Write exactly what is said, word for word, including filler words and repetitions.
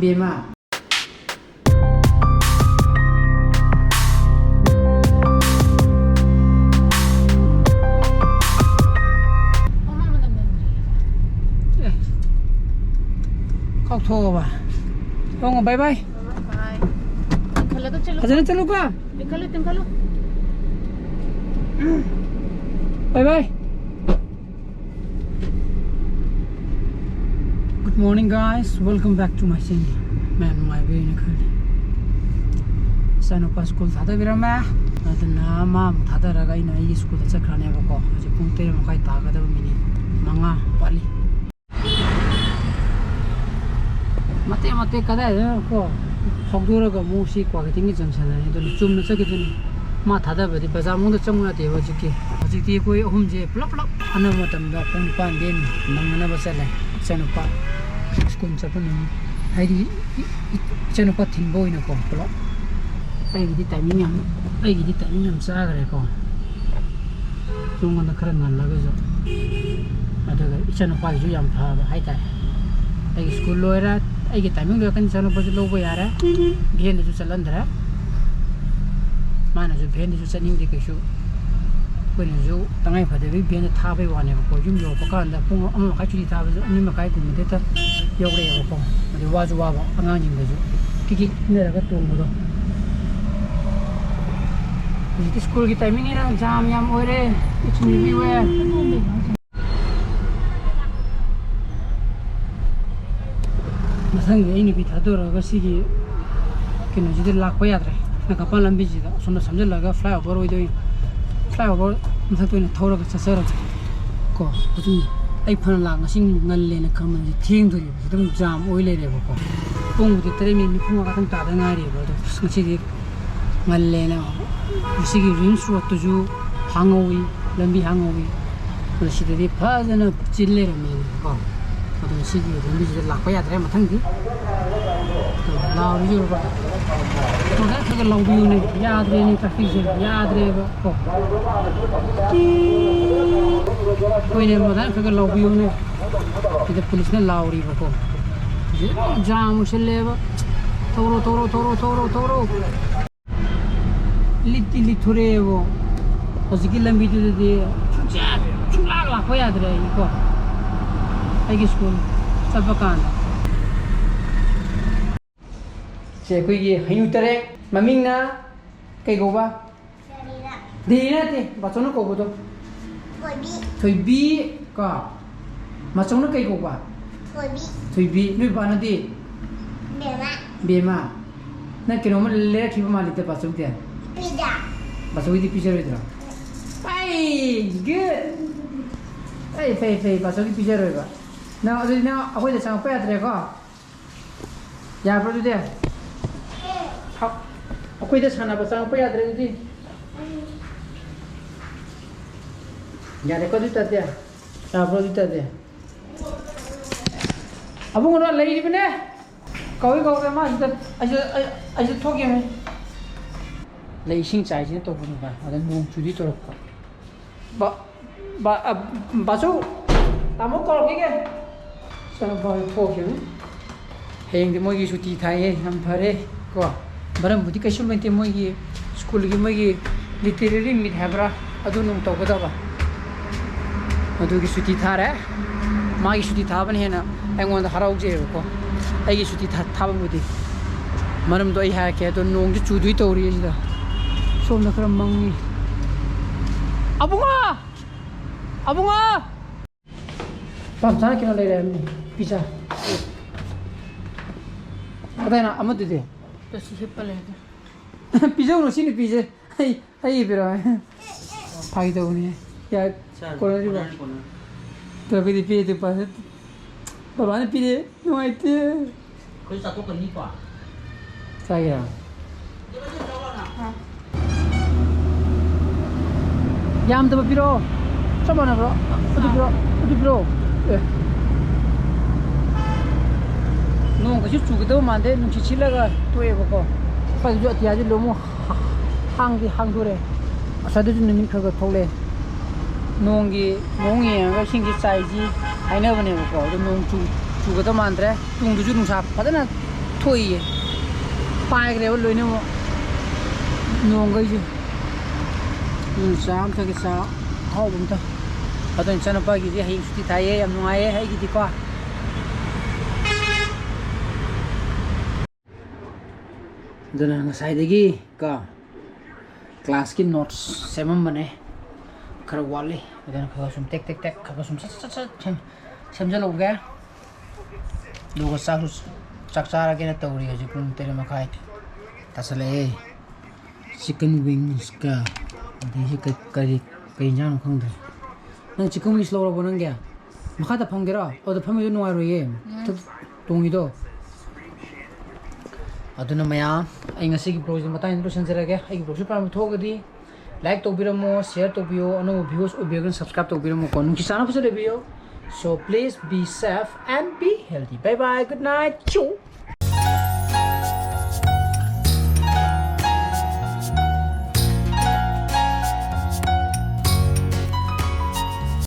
ꯕꯦꯝꯃ꯫ ꯑꯦ, ꯀꯥꯎꯊꯣꯛꯑꯕ? ꯍꯣꯡꯉꯣ, bye bye꯫ ꯈꯜꯂꯒ ꯆꯠꯂꯨ꯫ ꯐꯖꯅ ꯆꯠꯂꯨꯀꯣ꯫ ꯆꯤꯡꯈꯠꯂꯨ, ꯆꯤꯡꯈꯠꯂꯨ꯫ Bye bye꯫ Good morning, guys, welcome back to my channel. ꯃꯌꯥꯝ ꯅꯨꯡꯉꯥꯏꯕꯤꯔꯤꯅ ꯈꯜꯂꯤ꯫ ꯏꯆꯥꯅꯨꯄꯥ ꯁ꯭ꯀꯨꯜ ꯊꯥꯗꯕꯤꯔꯝꯃꯦ꯫ ꯑꯗꯨꯅ ꯃꯥ ꯑꯃꯨꯛ ꯊꯥꯗꯔꯒ ꯑꯩꯅ ꯑꯩꯒꯤ ꯁ꯭ꯀꯨꯜꯗ ꯆꯠꯈ꯭ꯔꯅꯦꯕꯀꯣ꯫ ꯍꯧꯖꯤꯛ ꯄꯨꯡ ꯇꯔꯦꯠ ꯃꯈꯥꯏ ꯇꯥꯒꯗꯕ ꯃꯤꯅꯤꯠ ꯃꯉꯥ ꯋꯥꯠꯂꯤ꯫ ꯃꯇꯦꯛ ꯃꯇꯦꯛ ꯀꯗꯥꯏꯗꯅꯣ ꯀꯣ ꯐꯥꯎꯗꯣꯔꯒ ꯑꯃꯨꯛ ꯁꯤ ꯀ꯭ꯋꯥꯀꯩꯊꯦꯜꯒꯤ ꯖꯪꯁꯟ ꯍꯥꯏꯅꯤ, ꯑꯗꯨꯅ ꯆꯨꯝꯅ ꯆꯠꯈꯤꯗꯣꯏꯅꯤ꯫ ꯃꯥ ꯊꯥꯗꯕꯗꯤ ꯕꯖꯥꯔ ꯃꯅꯨꯡꯗ ꯆꯪꯉꯨ ꯌꯥꯗꯦꯕ ꯍꯧꯖꯤꯛꯇꯤ꯫ ꯍꯧꯖꯤꯛꯇꯤ ꯑꯩꯈꯣꯏ ꯑꯍꯨꯝꯁꯦ ꯄꯨꯂꯞ ꯄꯨꯂꯞ ꯑꯅꯝꯕ ꯃꯇꯝꯗ ꯄꯨꯡ ꯅꯤꯄꯥꯟꯗꯤ ꯅꯪꯅꯅꯕ ꯆꯠꯂꯦ꯫ ꯏꯆꯥꯅꯨꯄꯥ ꯁ꯭ꯀꯨꯜ ꯆꯠꯄ ꯅꯨꯃꯤꯠ ꯍꯥꯏꯗꯤ ꯏ-, ꯏ-, ꯏꯆꯥꯅꯨꯄꯥ ꯊꯤꯟꯕ ꯑꯣꯏꯅꯀꯣ ꯄꯨꯂꯞ꯫ ꯑꯩꯒꯤꯗꯤ timing ꯌꯥꯝ, ꯑꯩꯒꯤꯗꯤ timing ꯌꯥꯝ ꯆꯥꯈ꯭ꯔꯦꯀꯣ꯫ ꯁꯣꯝꯗ ꯈꯔ ꯉꯜꯂꯒꯁꯨ꯫ ꯑꯗꯨꯒ ꯏꯆꯥꯅꯨꯄꯥꯒꯤꯁꯨ ꯌꯥꯝ ꯐꯕ ꯍꯥꯏꯇꯥꯔꯦ꯫ ꯑꯩꯒꯤ ꯁ꯭ꯀꯨꯜ ꯂꯣꯏꯔꯦ, ꯑꯩꯒꯤ timing ꯂꯣꯏꯔꯀꯥꯟꯗ ꯏꯆꯥꯅꯨꯄꯥꯁꯨ ꯂꯧꯕ ꯌꯥꯔꯦ꯫ ꯚꯦꯟꯗꯁꯨ ꯆꯠꯍꯟꯗ꯭ꯔꯦ꯫ ꯃꯥꯅꯁꯨ ꯚꯦꯟꯗꯁꯨ ꯆꯠꯅꯤꯡꯗꯦ ꯀꯩꯁꯨ꯫ ꯑꯩꯈꯣꯏꯅꯁꯨ ꯇꯉꯥꯏ ꯐꯗꯕꯒꯤ ꯚꯦꯟꯗ ꯊꯥꯕꯩ ꯋꯥꯅꯦꯕꯀꯣ꯫ ꯌꯨꯝ ꯌꯧꯔꯛꯄ ꯀꯥꯟꯗ ꯄꯨꯡ ꯑꯃ ꯃꯈꯥꯏ ꯁꯨꯇꯤ ꯊꯥꯕꯁꯨ ꯑꯅꯤ ꯃꯈꯥꯏꯒꯨꯝꯕꯗ ꯍꯦꯛꯇ ꯌꯧꯔꯛꯑꯦꯕꯀꯣ꯫ ꯑꯗꯨ ꯋꯥꯁꯨ ꯋꯥꯕ ꯑꯉꯥꯡꯁꯤꯡꯗꯁꯨ ꯀꯤꯛ ꯀꯤꯛ ꯏꯟꯅꯔꯒ ꯇꯣꯡꯕꯗꯣ꯫ ꯍꯧꯖꯤꯛꯇꯤ ꯁ꯭ꯀꯨꯜꯒꯤ timingꯅꯤꯅ ꯖꯥꯝ ꯌꯥꯝ ꯑꯣꯏꯔꯦ꯫ It's everywhere꯫ ꯃꯊꯪꯗꯤ ꯑꯩ ꯅꯨꯄꯤ ꯊꯥꯗꯣꯔꯒ ꯁꯤꯒꯤ ꯀꯩꯅꯣꯁꯤꯗ ꯂꯥꯛꯄ ꯌꯥꯗ꯭ꯔꯦ꯫ ꯅꯥꯒꯥꯃꯄꯥꯜ ꯂꯝꯕꯤꯁꯤꯗ ꯑꯁꯣꯝꯗ ꯁꯝꯖꯜꯂꯒ flyover ꯑꯣꯏꯗꯣꯏꯅꯤ꯫ Flyover ꯃꯊꯛꯇ ꯑꯣꯏꯅ ꯊꯧꯔꯒ ꯆꯠꯆꯔꯒꯦ꯫ ꯀꯣ, ꯑꯗꯨꯝ ꯑꯩ ꯐꯅ ꯂꯥꯛ ꯉꯁꯤ ꯉꯜꯂꯦꯅ ꯈꯟꯕꯁꯦ ꯊꯦꯡꯗꯣꯔꯤꯕ꯫ ꯑꯗꯨꯝ ꯖꯥꯝ ꯑꯣꯏ ꯂꯩꯔꯦꯕꯀꯣ꯫ ꯄꯨꯡꯕꯨꯗꯤ ꯇꯔꯦꯠ ꯃꯤꯅꯤꯠ ꯅꯤꯐꯨ ꯃꯉꯥ ꯈꯛꯇꯪ ꯇꯥꯗ ꯉꯥꯏꯔꯤꯕ꯫ ꯑꯗꯣ ꯑꯁ ꯉꯁꯤꯗꯤ ꯉꯜꯂꯦꯅ ꯁꯤꯒꯤ ꯔꯤꯝꯁ ꯔꯣꯗꯇꯨꯁꯨ ꯍꯥꯡꯍꯧꯋꯤ, ꯂꯝꯕꯤ ꯍꯥꯡꯍꯧꯋꯤ꯫ ꯑꯗꯣ ꯁꯤꯗꯗꯤ ꯐꯖꯅ ꯆꯤꯜ ꯂꯩꯔꯝꯃꯦꯅꯦꯀꯣ꯫ ꯑꯗꯣ ꯁꯤꯒꯤ ꯂꯝꯕꯤꯁꯤꯗ ꯂꯥꯛꯄ ꯌꯥꯗ꯭ꯔꯦ ꯃꯊꯪꯗꯤ꯫ ꯑꯗꯣ ꯂꯥꯎꯔꯤꯁꯦ ꯎꯔꯕ? ꯃꯊꯪ ꯈꯔ ꯈꯔ ꯂꯥꯎꯕꯤꯌꯨꯅꯦ, ꯌꯥꯗ꯭ꯔꯦꯅꯦ trafficꯁꯦ, ꯌꯥꯗ꯭ꯔꯦꯕ ꯀꯣ꯫ ꯍꯣꯏꯅꯦ, ꯃꯊꯪ ꯈꯔ ꯈꯔ ꯂꯥꯎꯕꯤꯌꯨꯅꯦ꯫ ꯁꯤꯗ ꯄꯨꯂꯤꯁꯅ ꯂꯥꯎꯔꯤꯕꯀꯣ꯫ ꯖꯥꯝ ꯑꯣꯏꯁꯜꯂꯦꯕ꯫ ꯊꯧꯔꯣ, ꯊꯧꯔꯣ, ꯊꯧꯔꯣ, ꯊꯧꯔꯣ, ꯊꯧꯔꯣ꯫ ꯂꯤꯠꯇꯤ ꯂꯤꯠꯊꯣꯔꯛꯑꯦꯕꯣ꯫ ꯍꯧꯖꯤꯛꯀꯤ ꯂꯝꯕꯤꯗꯨꯗꯗꯤ ꯁꯨꯡꯆꯠ, ꯁꯨꯡꯂꯥꯛ ꯂꯥꯛꯄ ꯌꯥꯗ꯭ꯔꯦ ꯑꯩꯀꯣ꯫ ꯑꯩꯒꯤ ꯁ꯭ꯀꯨꯜ ꯆꯠꯄ ꯀꯥꯟꯗ꯫ ꯁꯦ, ꯑꯩꯈꯣꯏꯒꯤ ꯍꯩꯅꯨ ꯇꯔꯦꯠ꯫ ꯃꯃꯤꯡꯅ ꯀꯩ ꯀꯧꯕ? ꯗꯦꯅꯤꯅ ꯅꯠꯇꯦ, ꯕꯥꯆꯧꯅ ꯀꯧꯕꯗꯣ꯫ ꯊꯣꯏꯕꯤ꯫ ꯊꯣꯏꯕꯤ ꯀꯣ꯫ ꯃꯆꯧꯅ ꯀꯩ ꯀꯧꯕ? ꯊꯣꯏꯕꯤ꯫ ꯊꯣꯏꯕꯤ꯫ ꯅꯣꯏ ꯕꯥꯅꯗꯤ? ꯕꯦꯝꯃ꯫ ꯕꯦꯝꯃ꯫ ꯅꯪ ꯀꯩꯅꯣꯝꯃ ꯂꯩꯔꯛꯈꯤꯕ ꯃꯥꯜꯂꯤꯗ, ꯕꯥꯆꯧꯗꯤ? ꯄꯤꯖꯥ꯫ ꯕꯥꯆꯧꯒꯤꯗꯤ ꯄꯤꯖꯔꯣꯏꯗ꯭ꯔꯣ? ꯑꯩ, good꯫ ꯑꯩ, ꯐꯩ, ꯐꯩ, ꯕꯥꯆꯧꯒꯤ ꯄꯤꯖꯔꯣꯏꯕ꯫ ꯅꯪ, ꯑꯗꯨꯗꯤ ꯅꯪ ꯑꯩꯈꯣꯏꯗ ꯆꯪꯉꯛꯄ ꯌꯥꯗ꯭ꯔꯦꯀꯣ? ꯌꯥꯕ꯭ꯔꯣ ꯑꯗꯨꯗꯤ? ꯍ-, ꯑꯩꯈꯣꯏꯗ ꯁꯥꯟꯅꯕ ꯆꯪꯉꯛꯄ ꯌꯥꯗ꯭ꯔꯦ ꯑꯗꯨꯗꯤ? ꯌꯥꯔꯦꯀꯣ ꯑꯗꯨ ꯇꯥꯗꯤ? ꯌꯥꯕ꯭ꯔꯣ ꯑꯗꯨ ꯇꯥꯗꯤ? ꯑꯕꯨꯡꯉꯣ ꯂꯩꯔꯤꯕꯅꯦ꯫ ꯀꯧꯏ ꯀꯧꯗꯦ ꯃꯥ ꯁꯤꯗ꯫ ꯑꯩꯁꯨ, ꯑꯩ, ꯑꯩꯁꯨ ꯊꯣꯛꯈꯤꯕꯅꯤ꯫ ꯂꯩ ꯏꯁꯤꯡ ꯆꯥꯏꯁꯤꯅ ꯇꯧꯕꯅꯦꯕ꯫ ꯑꯗ ꯅꯣꯡ ꯆꯨꯗꯤ ꯇꯧꯔꯛꯄ꯫ ꯕ-, ꯕ-, ꯑ, ꯕꯥꯆꯧ, ꯇꯥꯃꯣ ꯀꯧꯔꯛꯈꯤꯒꯦ꯫ ꯏꯆꯥꯅꯨꯄꯥ ꯍꯣꯏ ꯊꯣꯛꯈꯤꯕꯅꯤ꯫ ꯍꯌꯦꯡꯗꯤ ꯃꯣꯏꯒꯤ ꯁꯨꯇꯤ ꯊꯥꯏꯌꯦ, ꯌꯥꯝ ꯐꯔꯦ ꯀꯣ꯫ ꯃꯔꯝꯕꯨꯗꯤ ꯀꯩꯁꯨ ꯂꯩꯇꯦ, ꯃꯣꯏꯒꯤ ꯁ꯭ꯀꯨꯜꯒꯤ ꯃꯣꯏꯒꯤ literary meet ꯍꯥꯏꯕ꯭ꯔꯥ, ꯑꯗꯨ ꯅꯨꯡ ꯇꯧꯒꯗꯕ꯫ ꯑꯗꯨꯒꯤ ꯁꯨꯇꯤ ꯊꯥꯔꯦ꯫ ꯃꯥꯒꯤ ꯁꯨꯇꯤ ꯊꯥꯕꯅ ꯍꯦꯟꯅ ꯑꯩꯉꯣꯟꯗ ꯍꯔꯥꯎꯖꯩꯑꯕꯀꯣ, ꯑꯩꯒꯤ ꯁꯨꯇꯤ ꯊꯥ-, ꯊꯥꯕꯕꯨꯗꯤ꯫ ꯃꯔꯝꯗꯣ ꯑꯩ ꯍꯥꯏꯔꯛꯀꯦ꯫ ꯑꯗꯣ ꯅꯣꯡꯁꯨ ꯆꯨꯗꯣꯏ ꯇꯧꯔꯤ ꯁꯤꯗ꯫ ꯁꯣꯝꯗ ꯈꯔ ꯃꯪꯉꯤ꯫ ꯑꯕꯨꯡꯉꯣ! ꯑꯕꯨꯡꯉꯣ! ꯄꯥꯝꯆꯥꯅ ꯀꯩꯅꯣ ꯂꯩꯔꯦ ꯍꯥꯏꯕꯅꯤ, ꯄꯤꯖꯥ꯫ ꯀꯗꯥꯏꯅꯣ ꯑꯃꯗꯨꯗꯤ? ꯇꯁꯤ ꯍꯤꯞꯄ ꯂꯩꯔꯦ꯫ ꯄꯤꯖꯧꯅꯨ ꯁꯤ ꯅꯨꯄꯤꯁꯦ꯫ ꯑꯩ, ꯑꯩ ꯄꯤꯔꯛꯑꯣ꯫ ꯐꯥꯒꯤ ꯇꯧꯕꯅꯤ꯫ ꯌꯥ, ꯁꯥꯔ, ꯀꯣꯟꯅꯔꯤꯕꯣ? ꯀꯣꯟꯅꯔꯦ, ꯀꯣꯟꯅꯔꯦ꯫ ꯇꯧꯔꯒꯗꯤ ꯄꯤꯔꯗꯤ ꯐꯖ-, ꯕꯕꯥꯅ ꯄꯤꯔꯦ꯫ ꯅꯨꯡꯉꯥꯏꯇꯦ꯫ ꯑꯩꯈꯣꯏ ꯆꯥꯊꯣꯛꯀꯅꯤꯀꯣ꯫ ꯆꯥꯒꯦꯔꯥ? ꯌꯥꯝꯗꯕ ꯄꯤꯔꯛꯑꯣ꯫ ꯆꯞ ꯃꯥꯟꯅꯕ꯭ꯔꯣ? ꯑꯗꯨ ꯄꯤꯔꯛꯑꯣ꯫ ꯑꯗꯨ ꯄꯤꯔꯛꯑꯣ꯫ ꯑꯦ꯫ ꯅꯣꯡ ꯀꯩꯁꯨ ꯆꯨꯒꯗꯧ ꯃꯥꯟꯗꯦ꯫ ꯅꯨꯡꯁꯤꯠ ꯁꯤꯠꯂꯒ ꯇꯣꯛꯑꯦꯕꯀꯣ꯫ ꯁ꯭ꯋꯥꯏꯗꯁꯨ ꯑꯇꯤꯌꯥꯁꯦ ꯂꯣꯏꯅꯃꯛ ꯍꯥꯡꯗꯤ ꯍꯥꯡꯗꯣꯔꯦ꯫ ꯑꯁ꯭ꯋꯥꯏꯗꯁꯨ ꯅꯨꯃꯤꯠ ꯈꯔ ꯈꯔ ꯊꯣꯛꯂꯛꯑꯦ꯫ ꯅꯣꯡꯒꯤ ꯃꯑꯣꯡ ꯌꯦꯡꯉꯒ ꯏꯁꯤꯡꯁꯤ ꯆꯥꯏꯁꯤ ꯍꯥꯏꯅꯕꯅꯦꯕꯀꯣ꯫ ꯑꯗꯣ ꯅꯣꯡ ꯆꯨ-, ꯆꯨꯒꯗꯧ ꯃꯥꯟꯗ꯭ꯔꯦ꯫ ꯇꯨꯡꯗꯨꯁꯨ ꯅꯨꯡꯁꯥ ꯐꯖꯅ ꯊꯣꯛꯏꯌꯦ, ꯄꯥꯏꯈ꯭ꯔꯦꯕ ꯂꯣꯏꯅꯃꯛ ꯅꯣꯡꯈꯩꯁꯦ꯫ ꯑꯗꯨꯅ ꯆꯥ ꯑꯃ ꯊꯛꯀꯦ, ꯆꯥ ꯑꯍꯥꯎꯕ ꯑꯝꯇ꯫ ꯑꯗꯣ ꯏꯆꯥꯅꯨꯄꯥꯒꯤꯗꯤ ꯍꯌꯦꯡ ꯁꯨꯇꯤ ꯊꯥꯏꯌꯦ, ꯌꯥꯝ ꯅꯨꯡꯉꯥꯏꯌꯦ ꯑꯩꯒꯤꯗꯤꯀꯣ꯫ ꯑꯗꯨꯅ ꯉꯁꯥꯏꯗꯒꯤ ꯀꯣ ꯀ꯭ꯂꯥꯁꯀꯤ ꯅꯣꯠꯁ ꯁꯦꯝꯃꯝꯕꯅꯦ, ꯈꯔ ꯋꯥꯠꯂꯤ꯫ ꯑꯗꯨꯅ ꯈꯔ ꯁꯨꯝ ꯇꯦꯛ ꯇꯦꯛ ꯇꯦꯛ ꯈꯔ ꯁꯨꯝ ꯁꯠ ꯁꯠ ꯁꯠ ꯁꯦꯝ- ꯁꯦꯝꯖꯤꯜꯍꯧꯒꯦ꯫ ꯑꯗꯨꯒ ꯆꯥꯛꯁꯨ, ꯆꯥꯛ ꯆꯥꯔꯒꯦꯅ ꯇꯧꯔꯤ꯫ ꯍꯧꯖꯤꯛ ꯄꯨꯡ ꯇꯔꯦꯠ ꯃꯈꯥꯏ ꯇꯥꯁꯜꯂꯛꯑꯦ꯫ ꯆꯤꯛꯀꯟ ꯋꯤꯡꯁꯀ ꯑꯗꯒꯤ ꯀ- ꯀꯔꯤ ꯀꯔꯤ ꯏꯟꯖꯥꯡꯅꯣ ꯈꯪꯗ꯭ꯔꯦ꯫ ꯅꯪ ꯆꯤꯛꯀꯟ ꯋꯤꯡꯁ ꯂꯧꯔꯕꯣ ꯅꯪꯒꯤ? ꯃꯈꯥꯗ ꯐꯝꯒꯦꯔꯣ? ꯑꯗ ꯐꯝꯃꯤꯗꯣ ꯅꯨꯡꯉꯥꯏꯔꯣꯏꯌꯦ꯫ ꯇꯣꯡꯉꯤꯗꯣ꯫ ꯑꯗꯨꯅ ꯃꯌꯥꯝ, ꯑꯩ ꯉꯁꯤꯒꯤ ꯕ꯭ꯂꯣꯒꯁꯤ ꯃꯇꯥꯡꯁꯤꯗ ꯂꯣꯏꯁꯤꯟꯖꯔꯒꯦ꯫ ꯑꯩꯒꯤ ꯕ꯭ꯂꯣꯒꯁꯤ ꯄꯥꯝꯕ ꯊꯣꯛꯑꯒꯗꯤ ꯂꯥꯏꯛ ꯇꯧꯕꯤꯔꯝꯃꯣ, ꯁꯤꯌꯔ ꯇꯧꯕꯤꯌꯣ, ꯑꯅꯧꯕ ꯚ꯭ꯌꯨꯁ ꯑꯣꯏꯕꯤꯔꯒꯅ ꯁꯕꯁꯀ꯭ꯔꯥꯏꯕ ꯇꯧꯕꯤꯔꯝꯃꯣꯀꯣ꯫ ꯅꯨꯡꯁꯤ ꯆꯥꯟꯅꯕꯁꯨ ꯂꯩꯕꯤꯌꯣ꯫ So please be safe and be healthy. Bye bye, good night. Choo.